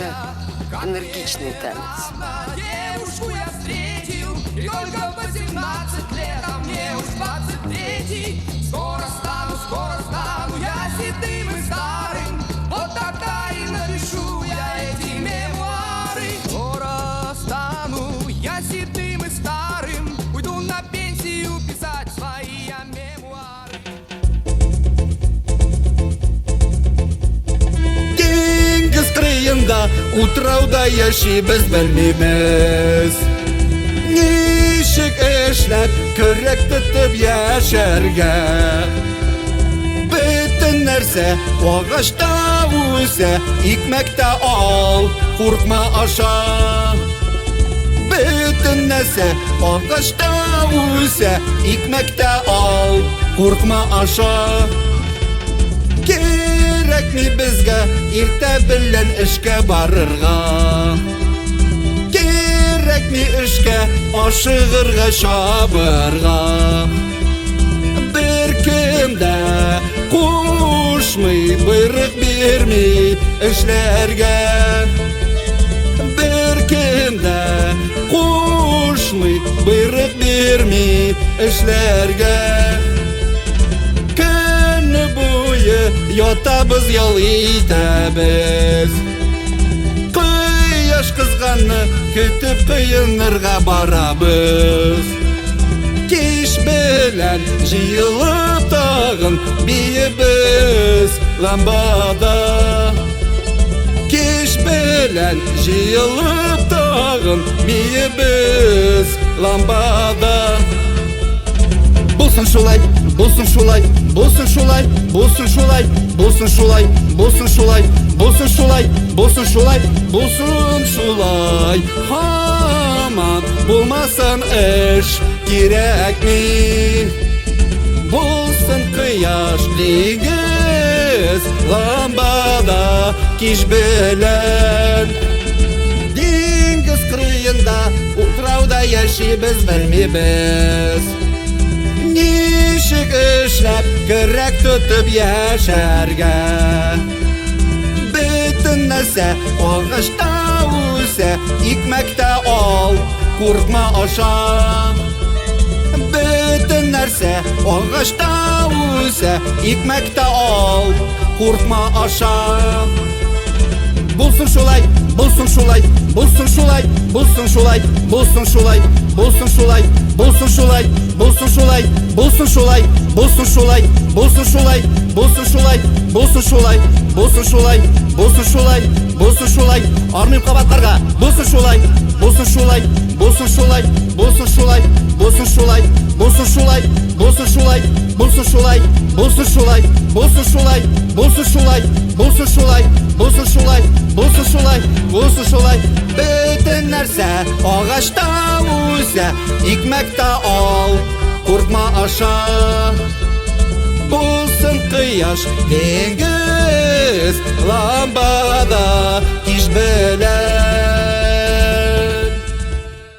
Это энергичный танец. Девушку я встретил, и только 18 лет, а мне уж 23. Скоро стану я седым и старым, вот тогда и напишу я эти мемуары. Скоро стану я седым и старым, уйду на пенсию писать свои я мемуары. Диңгез кырыенда утрауда яшибез белмибез. Ничек эшләп, көрәк тотып яшәргә. Бөтен нәрсә агачта үсә, икмәк тә ал, куркма аша. Бөтен нәрсә агачта үсә, икмәк тә ал, куркма аша. Кирәкми безгә иртә белән эшкә барырга. Кирәкми эшкә ашыгырга чабырга. Бер кем дә кушмый, боерык бирми эшләргә. Бер кем дә кушмый, боерык бирми эшләргә. Көне буе ятабыз, ял итәбез. Кояш кызганны көтеп коенырга барабыз. Кич белән җыелып тагын биебез ламбада. Кич белән җыелып тагын биебез ламбада. Булсын шулай, булсын шулай, булсын шулай, булсын шулай, булсын шулай, булсын шулай, булсын шулай, булсын шулай, булсын шулай. Һаман булмасын эш кирәкми. Булсын кояш, диңгез, ламбада, кич белән. Диңгез кырыенда, утрауда яшибез белмибез. Ничек эшләп, көрәк тотып яшәргә. Бөтен нәрсә агачта үсә, икмәк тә ал, куркма аша. Бөтен нәрсә агачта үсә, икмәк тә ал, куркма аша. Булсын шулай, булсын шулай, булсын шулай, булсын шулай, булсын шулай, булсын шулай, булсын шулай, булсын шулай, булсын шулай, булсын шулай, булсын шулай, булсын шулай, булсын шулай, булсын шулай, булсын шулай, булсын шулай, армыйм кабатларга, булсын шулай, булсын шулай, булсын шулай, булсын шулай, булсын шулай, булсын шулай, булсын шулай, булсын шулай, булсын шулай, булсын шулай, булсын шулай, булсын шулай, булсын шулай, булсын шулай, булсын шулай. Бөтен нәрсә агачта үсә, икмәк тә ал, куркма аша. Булсын кояш, диңгез, ламбада, кич белән.